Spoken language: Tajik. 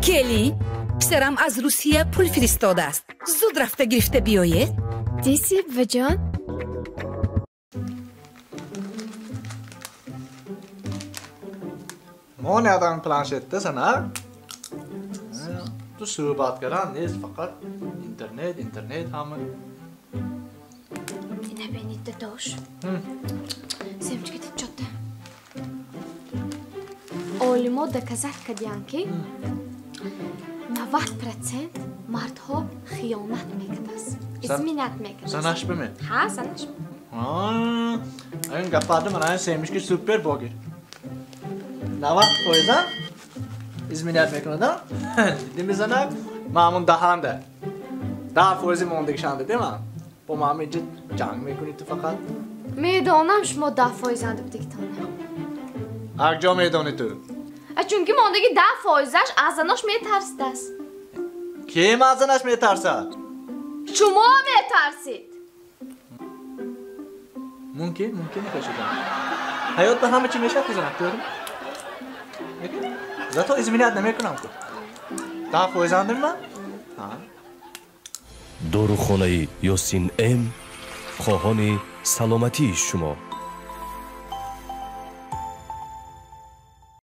Келин, писарам аз Русия пул фиристодааст. Зуд рафта гирифта биёед. Диси, буваҷон. Монеадан планшетда санак. Ту суҳбат кардан нест, фақат интернет, интернет ҳама. Ина бинед, дадош. Семечка тичота. Олимо доказать кардиянд, ки 90% мардҳо хиёнат мекардааст. Изменять мекардааст. Занаш биме? Ҳа, занаш. Ин гапада мана семечки супер богир. 90% изменять мекунад, дидӣ занак? Ман ҳамун даҳанда. 10% мондагишанда, деман. Бо ман инҷа ҷанг мекунӣ ту фақат. Медонам, шумо 10% будигитона. Ҳар ҷо медонӣ ту? Чунки мондаги 10%-аш аз занош метарсидааст. Ким аз занаш метарсад? Шумо метарсид. Мумкин, мумкин мешавад. Ҳаёт ба ҳама чӣ мешавад, занак, тӯрӣ? Зато изменять намекунам ку. 10% ман? Дорухонаи Ёсин М хоҳони саломатии шумо.